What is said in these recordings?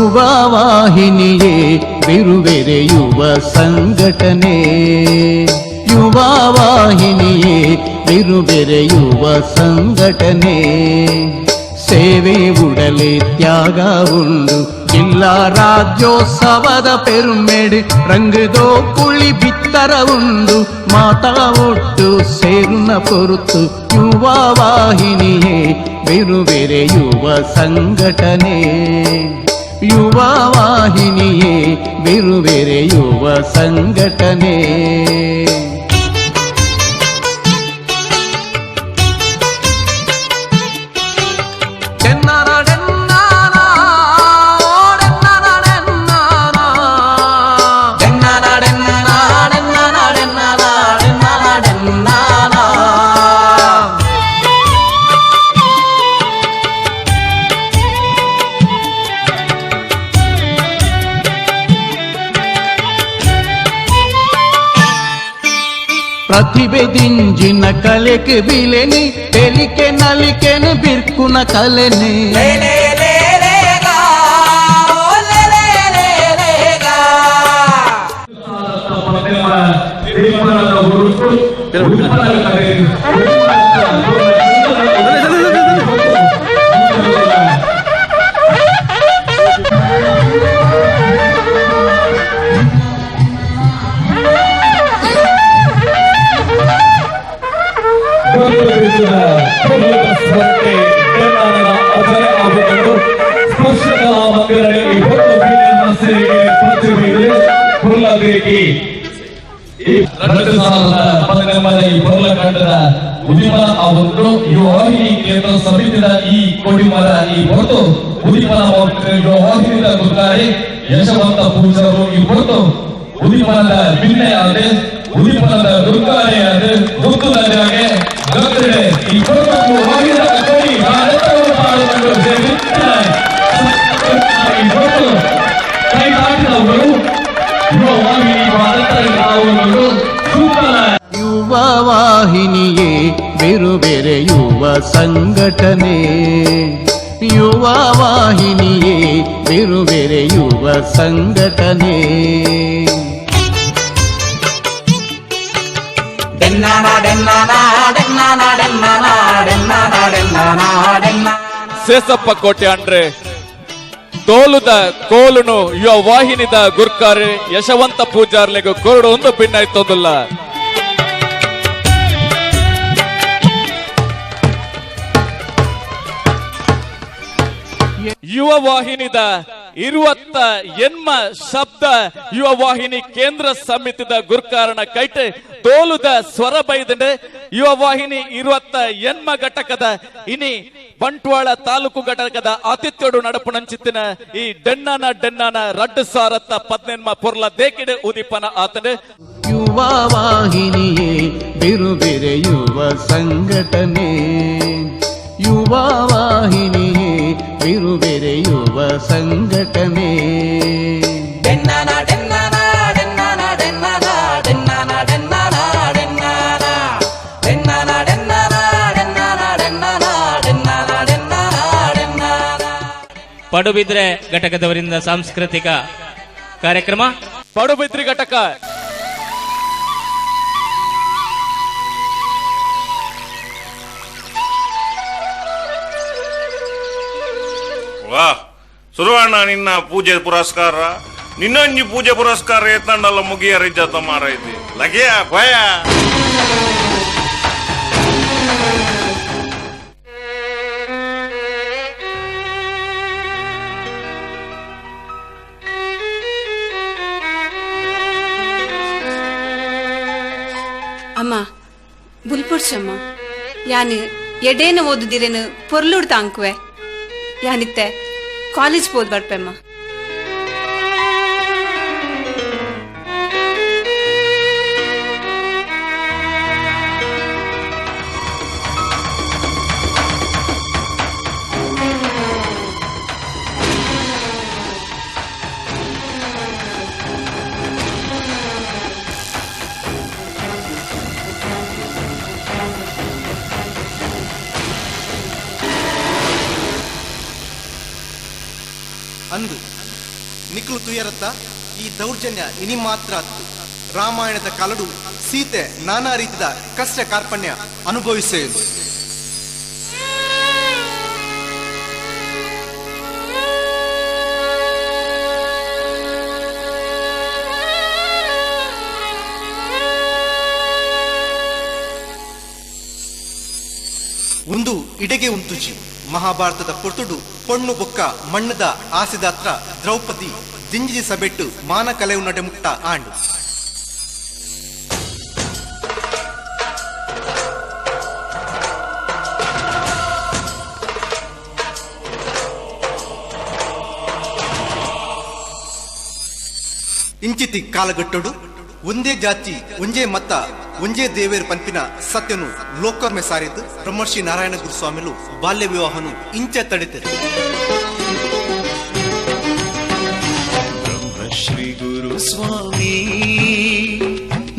ಯುವ ವಾಹಿನಿಯೇ ಬಿರುವೆರೆ ಯುವ ಸಂಘಟನೆ. ಯುವ ವಾಹಿನಿಯೇ ಬಿರುವೆರೆ ಯುವ ಸಂಘಟನೆ. ಸೇವೆ ಉಡಲೆ ತ್ಯಾಗ ಉಂಡು ಜಿಲ್ಲಾ ರಾಜ್ಯೋತ್ಸವದ ಪೆರುಮೆಡು ರಂಗದೋ ಕುಳಿ ಬಿತ್ತರ ಉಂಡು ಮಾತಾ ಒಟ್ಟು ಸೇರುನ ಪೊರುತು. ಯುವ ವಾಹಿನಿಯೇ ಬಿರುವೆರೆ ಯುವ ಸಂಘಟನೆ. ಯುವ ವಾಹಿನಿಯೇ ಬಿರುವೆರೆ ಯುವ ಸಂಘಟನೆ. ಪ್ರತಿಭೆ ದಿಂಜಿನ ಕಲೆಕ್ ಬಿಲೆನಿ ತೆಲಿಕೆ ನಲಿಕೆನ ಬಿರ್ಕುನ ಕಲೆನೆ. ಉದಿಪನ ಕೇಂದ್ರ ಸಮಿತಿಯ ಈ ಕೊಡಿಮರ ಈ ಹೊರತು ಉದಿಪನ ಯುವವಾಹಿನಿಯ ಗುರುತಾರೆ ಯಶವಂತ ಪೂಜಾರರು ಈ ಹೊರತು ಉದಿಪನದ ಭಿನ್ನೆ ಆದ ಉದಿಪನದ ಗುರುತಾರೆ ಆದ ಗುರುತುದ ಜಾಗೆ ಗಂಗಡೆ ಈ ಹೊರತು ಯುವವಾಹಿನಿಯ ಕೊಡಿ ಭಾರತವನ್ನು ಪಾಡುಕೊಂಡು ಈ ಹೊರತು ಕೈ ದಾಟಿದವರು ಯುವವಾಹಿನಿ ಭಾರತ ನಾವು ಸೂಕ್ತ. ಯುವ ವಾಹಿನಿಯೇ ಬಿರುಬೆರೆ ಯುವ ಸಂಘಟನೆ. ಯುವ ವಾಹಿನಿಯೇ ಬಿರುಬೆರೆ ಯುವ ಸಂಘಟನೆ. ಸೇಸಪ್ಪ ಕೋಟೆ ಅಂದ್ರೆ ತೋಲುದ ಕೋಲುನು ಯುವ ವಾಹಿನಿದ ಗುರ್ಕಾರೆ ಯಶವಂತ ಪೂಜಾರ್ಲೆಗು ಕೊರಡು ಒಂದು ಭಿನ್ನ ಇತ್ತೊಂದುಲ್ಲ. ಯುವ ವಾಹಿನಿದ 28 ಶಬ್ದ ಯುವ ವಾಹಿನಿ ಕೇಂದ್ರ ಸಮಿತಿದ ಗುರ್ಕಾರನ ಕೈಟೆ ತೋಲುದ ಸ್ವರ ಬೈದಂಡೆ ಯುವ ವಾಹಿನಿ 28 ಘಟಕದ ಇನಿ ಬಂಟ್ವಾಳ ತಾಲೂಕು ಘಟಕದ ಆತಿಥ್ಯಡು ನಡಪುನಂಚಿತ್ತಿನ ಈ ಡೆನ್ನಾನ ಡೆನ್ನಾನ 2018 ಪೊರ್ಲ ದೇಕಿಡೆ ಉದಿಪನ ಆತಂಡೆ. ಯುವ ವಾಹಿನಿಯೇ ಬಿರುಬೆರೆ ಯುವ ಸಂಘಟನೆ. ಯುವ ವಾಹಿನಿಯೇ ಬಿರುಬೆರೆ ಯುವ ಸಂಘಟನೆ. ಪಡುಬಿದ್ರೆ ಘಟಕದವರಿಂದ ಸಾಂಸ್ಕೃತಿಕ ಕಾರ್ಯಕ್ರಮ. ಪಡುಬಿದ್ರಿ ಘಟಕ. ವಾ ಸುರವಣ್ಣ, ನಿನ್ನ ಪೂಜೆ ಪುರಸ್ಕಾರ, ನಿನ್ನೊಂಜಿ ಪೂಜೆ ಪುರಸ್ಕಾರ ಏತಂಡಲ್ಲ ಮುಗಿಯರಿಜ್ಜತ ಮಾರೈತಿ ಲಗೆಯ ಭಯ. ಅಮ್ಮ ಬುಲ್ಪುರ್ಷಮ್ಮ ಯಾನು ಎಡೇನ ಓದುದಿರೇನು ಪೊರ್ಲುಡ್ ತಾಂಕುವೆ ಯಾನಿತ್ತೆ ಕಾಲೇಜ್ ಪೋದ್ ಬರ್ಪೆಮ್ಮ. ಅಂದು ನಿಕ್ಲು ತುಯರತ್ತ ಈ ದೌರ್ಜನ್ಯ ಇನಿ ಮಾತ್ರ ಅತ್ತು. ರಾಮಾಯಣದ ಕಾಲಡು ಸೀತೆ ನಾನಾ ರೀತಿಯ ಕಷ್ಟ ಕಾರ್ಪಣ್ಯ ಅನುಭವಿಸೇನು. ಒಂದು ಇಡೆಗೆ ಉಂತುಜಿ ಮಹಾಭಾರತದ ಪೊರ್ತುಡು ಪೊಣ್ಣು ಬೊಕ್ಕ ಮಣ್ಣದ ಆಸಿದಾತ್ರ ದ್ರೌಪದಿ ದಿಂಜಿದಿ ಸಬೆಟ್ಟು ಮಾನ ಕಲೆವು ನಡೆ ಮುಟ್ಟ ಆಂಡು. ಇಂಚಿತಿ ಕಾಲಗಟ್ಟಡು ಒಂದೇ ಜಾತಿ ಒಂಜೇ ಮತ ಒಂಜೇ ದೇವೇರ್ ಪಂಪಿನ ಸತ್ಯನು ಲೋಕರ್ಮೆ ಸಾರಿದ್ದು ಬ್ರಹ್ಮರ್ಷಿ ನಾರಾಯಣ ಗುರುಸ್ವಾಮಿಲು ಬಾಲ್ಯ ವಿವಾಹನು ಇಂಚ ತಡೆದರು. ಬ್ರಹ್ಮಶ್ರೀ ಗುರುಸ್ವಾಮಿ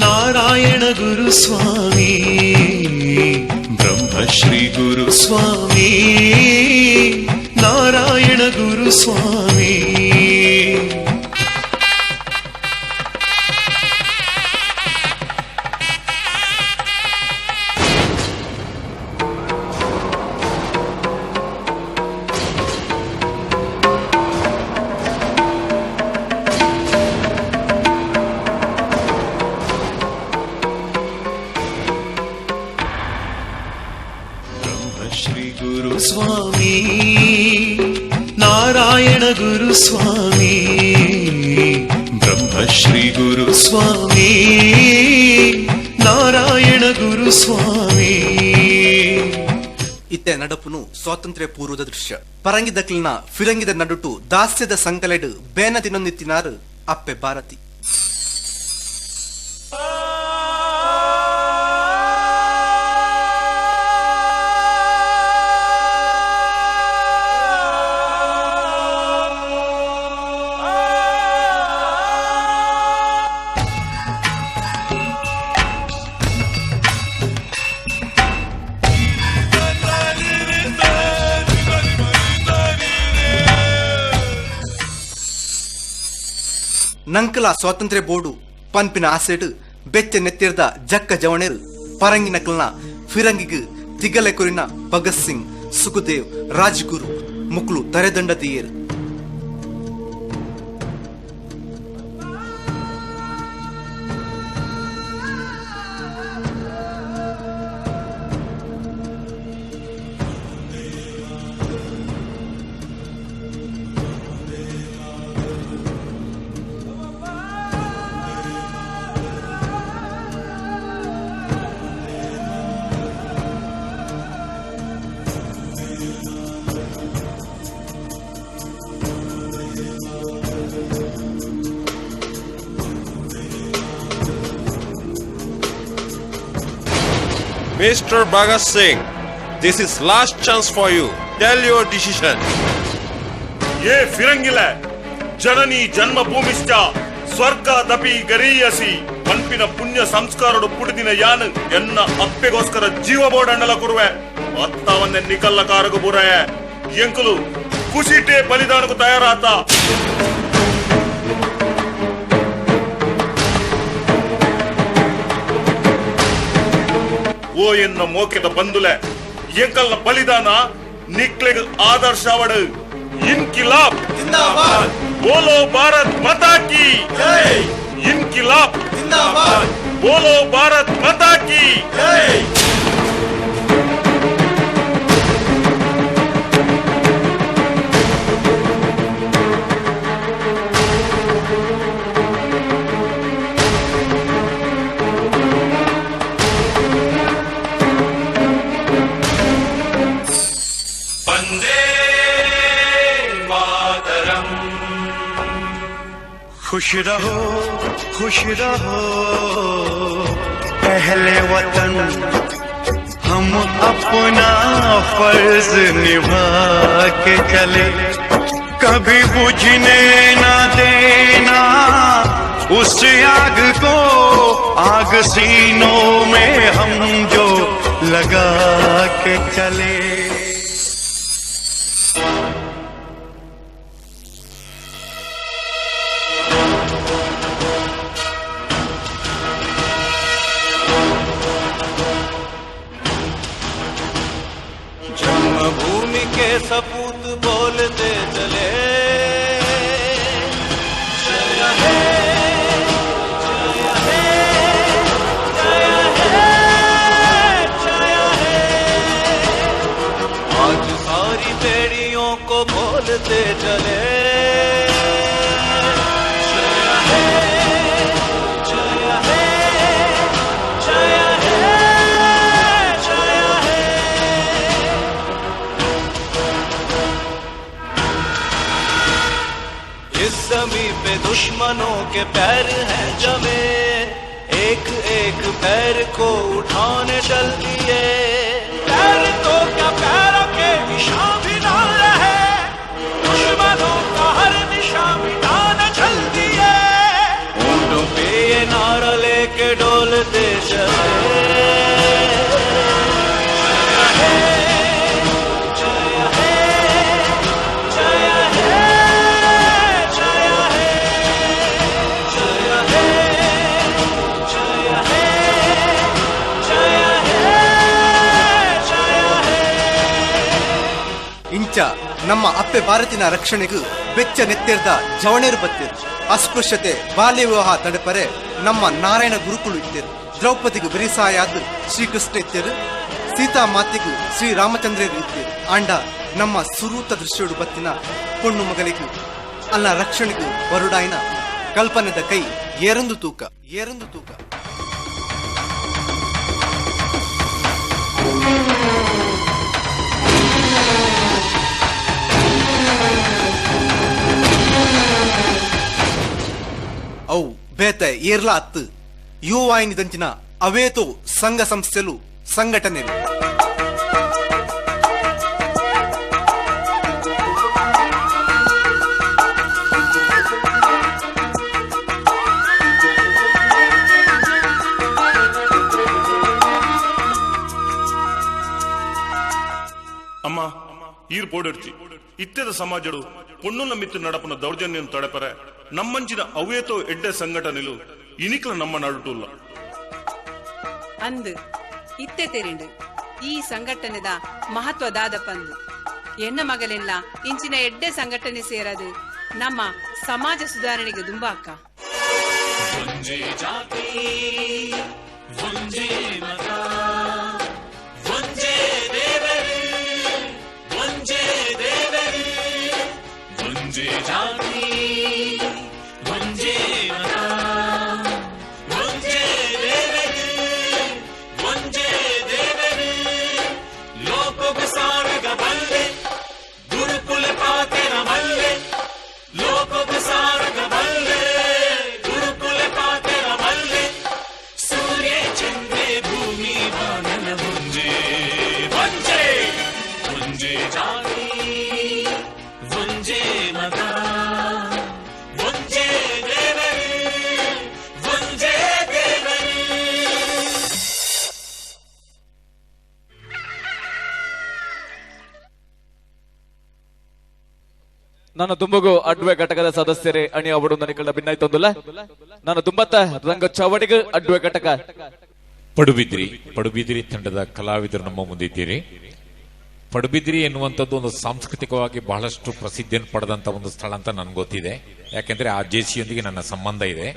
ನಾರಾಯಣ ಗುರುಸ್ವಾಮಿ, ಬ್ರಹ್ಮಶ್ರೀ ಗುರುಸ್ವಾಮಿ ನಾರಾಯಣ ಗುರುಸ್ವಾಮಿ. ಶ್ರೀ ಗುರುಸ್ವಾಮಿ ನಾರಾಯಣ ಗುರುಸ್ವಾಮಿ, ಬ್ರಹ್ಮಶ್ರೀ ಗುರುಸ್ವಾಮಿ ನಾರಾಯಣ ಗುರುಸ್ವಾಮಿ. ಇತ್ತೆ ನಡಪುನು ಸ್ವಾತಂತ್ರ್ಯ ಪೂರ್ವದ ದೃಶ್ಯ. ಪರಂಗಿದಕ್ಲಿನ ಫಿರಂಗಿದ ನಡುಟು ದಾಸ್ಯದ ಸಂಕಲೆಡು ಬೇನ ತಿನ್ನೊಂದಿತ್ತಿನಾರು ಅಪ್ಪೆ ಭಾರತಿ. ನಂಕಲ ಸ್ವಾತಂತ್ರ್ಯ ಬೋರ್ಡು ಪನ್ಪಿನ ಆಸೆಡು ಬೆಚ್ಚ ನೆತ್ತಿರ್ದ ಜಕ್ಕ ಜವಣೆರು ಪರಂಗಿ ನಕಲ್ನ ಫಿರಂಗಿಗೆ ತಿಗಲೆ ಕುರಿನ Bhagat Singh, Sukhdev, Rajguru ಮುಕ್ಲು ತರೆದಂಡ ದಿಯೇರು. Mr. Bhagat Singh, this is last chance for you. Tell your decision. ये ಫಿರಂಗಿಲ ಜನನಿ ಜನ್ಮಭೂಮಿಶ್ಚ ಸ್ವರ್ಗ ದಪಿ ಗರೀಯಸಿ ಪನ್ಪಿನ ಪುಣ್ಯ ಸಂಸ್ಕಾರಡು ಪುಡಿದಿನ ಯಾನು ಎನ್ನ ಅಪ್ಪೆಗೋಸ್ಕರ ಜೀವ ಬೋಡಣ್ಣಲ ಕುರುವೆ ಅತ್ತವನ್ನೆ ನಿಕಲ್ಲ ಕಾರಗು ಬುರಯ ಎಂಕುಲು ಖುಷಿಟೇ ಬಲಿದಾನకు ತಯಾರಾತ. ಓ ಎನ್ನ ಮೋಕೆದ ಬಂದುಲೆ ಎಂಕಲ್ನ ಬಲಿದಾನ ನಿಕ್ಲೆಗ್ ಆದರ್ಶವಡು. ಇನ್ಕಿಲಾಬ್ ಜಿಂದಾಬಾದ್, ಬೋಲೋ ಭಾರತ್ ಮಾತಾ ಕಿ ಜೈ, ಇನ್ಕಿಲಾಬ್ ಜಿಂದಾಬಾದ್, ಬೋಲೋ ಭಾರತ್ ಮಾತಾ ಕಿ ಜೈ. खुश रहो खुश रहो अहले वतन, हम अपना फर्ज निभा के चले, कभी बुझने ना देना उस आग को, आग सीनों में हम जो लगा के चले। जन्मभूमि के सपूत बोलते चले। जय हे, जय हे, जय हे, जय हे। आज सारी बेड़ियों को बोलते चले। जय हे, जय हे, जय हे, जय हे। इस जमीं पे दुश्मनों के पैर हैं जमे, एक एक पैर को उठाने चल दिए। पैर तो क्या पैरों के निशान भी ना रहे, दुश्मनों का हर निशान मिटाने चल दिए। ऊँटों पे ये नारा लेके डोलते चले। जय हे, जय हे, जय हे, जय हे, जय हे, जय हे, जय हे, जय हे। ಇಂಚ ನಮ್ಮ ಅಪ್ಪೆ ಭಾರತಿನ ರಕ್ಷಣೆಗೂ ಬೆಚ್ಚ ನೆತ್ತೆರ್ದ ಜವಣೇರು ಬತ್ತಿರು. ಅಸ್ಪೃಶ್ಯತೆ ಬಾಲ್ಯ ವಿವಾಹ ತಡೆಪರೆ ನಮ್ಮ ನಾರಾಯಣ ಗುರುಕುಲು ಇತ್ತೇರು. ದ್ರೌಪದಿಗೂ ಬೆರಿಸಾಯಾದ ಶ್ರೀಕೃಷ್ಣ ಇತ್ತೇರು. ಸೀತಾ ಮಾತೆಗೂ ಶ್ರೀ ರಾಮಚಂದ್ರರು ಇತ್ತೇರು. ಆಂಡ ನಮ್ಮ ಸುರೂತ ದೃಶ್ಯಡು ಬತ್ತಿನ ಪೊಣ್ಣು ಮಗಲಿಗೂ ಅಲ್ಲ ರಕ್ಷಣೆಗೂ ಬರುಡಾಯಿನ ಕಲ್ಪನೆದ ಕೈ ಏರಂದು ತೂಕ, ಏರಂದು ತೂಕ. ಅವು ಬೇತ ಏರ್ಲ ಅತ್ತು ಯುವವಾಹಿನಿ ದಂಚಿನ ಅವೇತೋ ಸಂಘ ಸಂಸ್ಥೆಲು ಸಂಘಟನೆಲು. ಅಮ್ಮ ಈರ್ ಪೋಡಿರ್ಚಿ ಇತ್ತೆದ ಸಮಾಜಡು ಪೊಣ್ಣುನ ಮಿತ್ತು ನಡಪನ ದೌರ್ಜನ್ಯ ತಡೆಪರೆ ನಮ್ಮಂಚಿನ ಅವೇತೋ ಎಡ್ಡೆ ಸಂಘಟನೆಲು ಇನಿಕ್ಲ ನಮ್ಮ ನಡುಟುಲ್ಲ. ಅಂದು ಇತ್ತೆ ತೆರಿಂಡು ಈ ಸಂಘಟನೆದ ಮಹತ್ವದಾದ ಪಂದು. ಎನ್ನ ಮಗಲೆಲ್ಲ ಇಂಚಿನ ಎಡ್ಡೆ ಸಂಘಟನೆ ಸೇರದು ನಮ್ಮ ಸಮಾಜ ಸುಧಾರಣೆಗೆ ದುಂಬಾಕ. ಒಂಜೇ ಜಾತಿ, ಒಂಜೇ ಮತ, ಒಂಜೇ ದೇವರು, ಒಂಜೇ ದೇವರು, ಒಂಜೇ ಜಾತಿ, ಒಂಜೇ ಮತ, ಒಂಜೇ ದೇವರು, ಒಂಜೇ ದೇವರು. ಲೋಕಗ ಸಾರಗ ಬಲ್ಲೆ, ಗುರುಕುಲ ಪಾತೆರ ಮಲ್ಲೆ. ಲೋಕಗ ಸಾರಗ ಬಲ್ಲೆ, ಗುರುಕುಲ ಪಾತೆರ ಮಲ್ಲೆ. ಸೂರ್ಯ ಚಂದ್ರೆ ಭೂಮಿ ಬಾನನ ಒಂಜೇ, ಒಂಜೇ, ಒಂಜೇ ಜಾತಿ, ಒಂಜೇ ಮತ, ಒಂಜೇ ದೇವರು, ಒಂಜೇ ದೇವರು. ನನ್ನ ತುಂಬಗೂ ಅಡ್ವೆ ಘಟಕದ ಸದಸ್ಯರೇ ಅಣಿ ಅವರು ನನಗೆಲ್ಲ ಭಿನ್ನಾಯ್ತೊಂದಿಲ್ಲ. ನಾನು ತುಂಬತ್ತ ರಂಗ ಚಾವಡಿಗ ಅಡ್ವೆ ಘಟಕ. ಪಡುಬಿದ್ರಿ ತಂಡದ ಕಲಾವಿದರು ನಮ್ಮ ಮುಂದಿದ್ದೀರಿ. ಪಡುಬಿದ್ರಿ ಎನ್ನುವಂಥದ್ದು ಒಂದು ಸಾಂಸ್ಕೃತಿಕವಾಗಿ ಬಹಳಷ್ಟು ಪ್ರಸಿದ್ಧಿಯನ್ನು ಪಡೆದಂತ ಒಂದು ಸ್ಥಳ ಅಂತ ನನ್ಗೆ ಗೊತ್ತಿದೆ. ಯಾಕೆಂದ್ರೆ ಆ ಜೇಸಿಯೊಂದಿಗೆ ನನ್ನ ಸಂಬಂಧ ಇದೆ.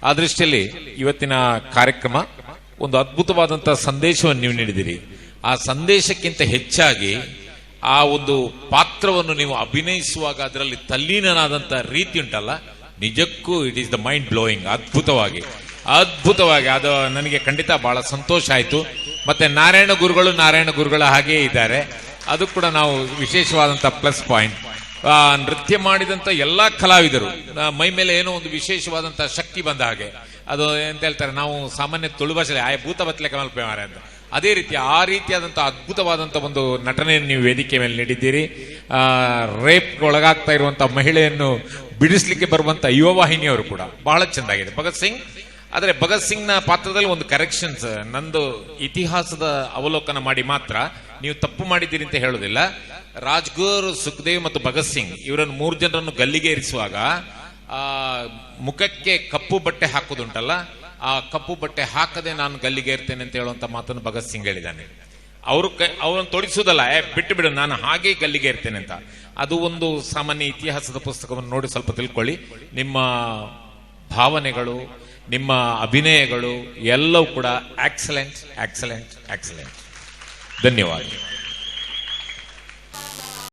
ಆ ದೃಷ್ಟಿಯಲ್ಲಿ ಇವತ್ತಿನ ಕಾರ್ಯಕ್ರಮ ಒಂದು ಅದ್ಭುತವಾದಂತಹ ಸಂದೇಶವನ್ನು ನೀವು ನೀಡಿದಿರಿ. ಆ ಸಂದೇಶಕ್ಕಿಂತ ಹೆಚ್ಚಾಗಿ ಆ ಒಂದು ಪಾತ್ರವನ್ನು ನೀವು ಅಭಿನಯಿಸುವಾಗ ಅದರಲ್ಲಿ ತಲ್ಲೀನನಾದಂತಹ ರೀತಿ ಉಂಟಲ್ಲ, ನಿಜಕ್ಕೂ it is the mind blowing. ಅದ್ಭುತವಾಗಿ ಅದ್ಭುತವಾಗಿ ಅದು ನನಗೆ ಖಂಡಿತ ಬಹಳ ಸಂತೋಷ ಆಯಿತು. ಮತ್ತೆ ನಾರಾಯಣ ಗುರುಗಳ ಹಾಗೆಯೇ ಇದ್ದಾರೆ, ಅದು ಕೂಡ ನಾವು ವಿಶೇಷವಾದಂತಹ ಪ್ಲಸ್ ಪಾಯಿಂಟ್. ನೃತ್ಯ ಮಾಡಿದಂಥ ಎಲ್ಲ ಕಲಾವಿದರು ಮೈ ಮೇಲೆ ಏನೋ ಒಂದು ವಿಶೇಷವಾದಂತಹ ಶಕ್ತಿ ಬಂದ ಹಾಗೆ, ಅದು ಎಂತ ಹೇಳ್ತಾರೆ ನಾವು ಸಾಮಾನ್ಯ ತುಳು ಭಾಷೆಯಲ್ಲಿ ಆಯ ಭೂತ ಬತ್ಲೆ ಕಮಲ್ಪೆ ಮಾರೆ ಅಂತ, ಅದೇ ರೀತಿ ಆ ರೀತಿಯಾದಂಥ ಅದ್ಭುತವಾದಂಥ ಒಂದು ನಟನೆಯನ್ನು ನೀವು ವೇದಿಕೆ ಮೇಲೆ ನೀಡಿದ್ದೀರಿ. ರೇಪ್ ಒಳಗಾಗ್ತಾ ಇರುವಂಥ ಮಹಿಳೆಯನ್ನು ಬಿಡಿಸ್ಲಿಕ್ಕೆ ಬರುವಂಥ ಯುವವಾಹಿನಿಯವರು ಕೂಡ ಬಹಳ ಚೆಂದಾಗಿದೆ. ಭಗತ್ ಸಿಂಗ್, ಆದರೆ ಭಗತ್ ಸಿಂಗ್ನ ಪಾತ್ರದಲ್ಲಿ ಒಂದು ಕರೆಕ್ಷನ್ಸ್, ನಂದು ಇತಿಹಾಸದ ಅವಲೋಕನ ಮಾಡಿ ಮಾತ್ರ ನೀವು ತಪ್ಪು ಮಾಡಿದ್ದೀರಿ ಅಂತ ಹೇಳೋದಿಲ್ಲ. ರಾಜ್ಗುರು, ಸುಖದೇವ್ ಮತ್ತು ಭಗತ್ ಸಿಂಗ್ ಇವರನ್ನು ಮೂರು ಜನರನ್ನು ಗಲ್ಲಿಗೆ ಇರಿಸುವಾಗ ಆ ಮುಖಕ್ಕೆ ಕಪ್ಪು ಬಟ್ಟೆ ಹಾಕುದುಂಟಲ್ಲ, ಆ ಕಪ್ಪು ಬಟ್ಟೆ ಹಾಕದೆ ನಾನು ಗಲ್ಲಿಗೆ ಇರ್ತೇನೆ ಅಂತ ಹೇಳುವಂತ ಮಾತನ್ನು ಭಗತ್ ಸಿಂಗ್ ಹೇಳಿದ್ದಾನೆ. ಅವರು ಅವರನ್ನು ತೊಡಿಸುವುದಲ್ಲ, "ಏ, ಬಿಟ್ಟು ಬಿಡು, ನಾನು ಹಾಗೆ ಗಲ್ಲಿಗೆ ಇರ್ತೇನೆ" ಅಂತ. ಅದು ಒಂದು ಸಾಮಾನ್ಯ ಇತಿಹಾಸದ ಪುಸ್ತಕವನ್ನು ನೋಡಿ ಸ್ವಲ್ಪ ತಿಳ್ಕೊಳ್ಳಿ. ನಿಮ್ಮ ಭಾವನೆಗಳು, ನಿಮ್ಮ ಅಭಿನಯಗಳು ಎಲ್ಲವೂ ಕೂಡ ಎಕ್ಸಲೆಂಟ್, ಎಕ್ಸಲೆಂಟ್, ಎಕ್ಸಲೆಂಟ್. ಧನ್ಯವಾದ.